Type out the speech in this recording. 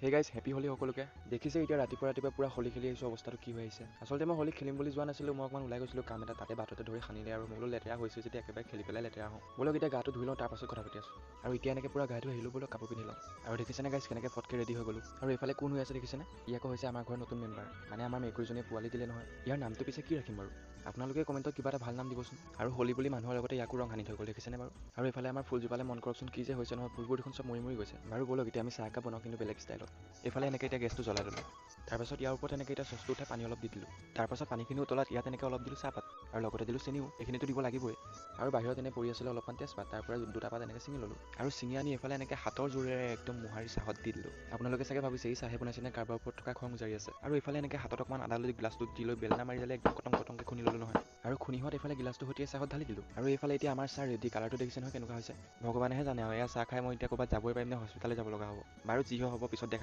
Hey guys, happy Holi সকলোকে। দেখিছে, এতিয়া ৰাতিপুৱা ৰাতিপুৱা পূৰা হোলী খেলি আহিছোঁ, অৱস্থাটো কি হৈ আহিছে। আচলতে মই হোলী খেলিম বুলি যোৱা নাছিলোঁ, মই অকণমান ওলাই গৈছিলোঁ কাম এটা, তাতে বাটতে ধৰি সানিলে আৰু মই বোলো লেতেৰা হৈছোঁ যেতিয়া একেবাৰে খেলি পেলাই লেতেৰা হওঁ। ব'লক, এতিয়া গাটো ধুই লওঁ, তাৰপাছত কথা পাতি আছোঁ। আৰু এতিয়া এনেকৈ পূৰা গা ধুই আহিলোঁ, ব'লক কাপোৰ পিন্ধি লওঁ। আৰু দেখিছেনে গাইজ, কেনেকৈ ফটকৈ ৰেডি হৈ গ'লোঁ। আৰু এইফালে কোন হৈ আছে দেখিছেনে? ই আকৌ হৈছে আমাৰ ঘৰৰ নতুন মেম্বাৰ, মানে আমাৰ মেকুৰীজনীয়ে পোৱালি দিলে নহয়। ইয়াৰ নামটো পিছে কি ৰাখিম বাৰু? আপোনালোকে কমেণ্টত কিবা এটা ভাল নাম দিবচোন। আৰু হোলী বুলি মানুহৰ লগতে ইয়াকো ৰং সানি থৈ গ'ল, দেখিছেনে বাৰু? আৰু এইফালে আমাৰ ফুলজোপালে মন কৰকচোন, কি যে হৈছে নহয়, ফুলবোৰ দেখোন চব মৰি মৰি গৈছে। বাৰু ব'লক, এতিয়া আমি চাহ একাপ বনাওঁ, কিন্তু বেলেগ ষ্টাইলত। এইফালে এনেকৈ এতিয়া গেছটো জ্বলাই ল'লোঁ। তাৰপাছত ইয়াৰ ওপৰত এনেকৈ এতিয়া চচটো উঠাই পানী অলপ দি দিলোঁ। তাৰপাছত পানীখিনি উতলাত ইয়াত এনেকৈ অলপ দিলোঁ চাহপাত আৰু লগতে দিলোঁ চেনিও, এইখিনিতো দিব লাগিবই। আৰু বাহিৰত এনে পৰি আছিলে অলপমান তেজপাত, তাৰ পৰা দুটা পাত এনেকৈ ছিঙি ল'লোঁ আৰু ছিঙি আনি এইফালে এনেকৈ হাতৰ জোৰেৰে একদম মোহাৰি চাহত দি দিলোঁ। আপোনালোকে চাগে ভাবিছে এই চাহে বনাইছে নে কাৰোবাৰ ওপৰত থকা খং উজাৰি আছে। আৰু এইফালে এনেকৈ হাতত অকণমান আদা লৈ গ্লাছটোত দি লৈ বেলনা মাৰি দিলে, একদম কটং কটংকৈ খুন্দি ল'লোঁ নহয়। আৰু খুন্দি হোৱাত এইফালে গিলাচটো সৈতে চাহত ঢালি দিলোঁ। আৰু এইফালে এতিয়া আমাৰ চাহ ৰেডি। কালাৰটো দেখিছে নহয় কেনেকুৱা হৈছে? ভগৱানেহে জানে আৰু এয়া চাহ খাই মই এতিয়া ক'ৰবাত যাবই পাৰিম নে হস্পিটেললৈ যাব লগা হ'ব। বাৰু যি হয় হ'ব, পিছত দেখা।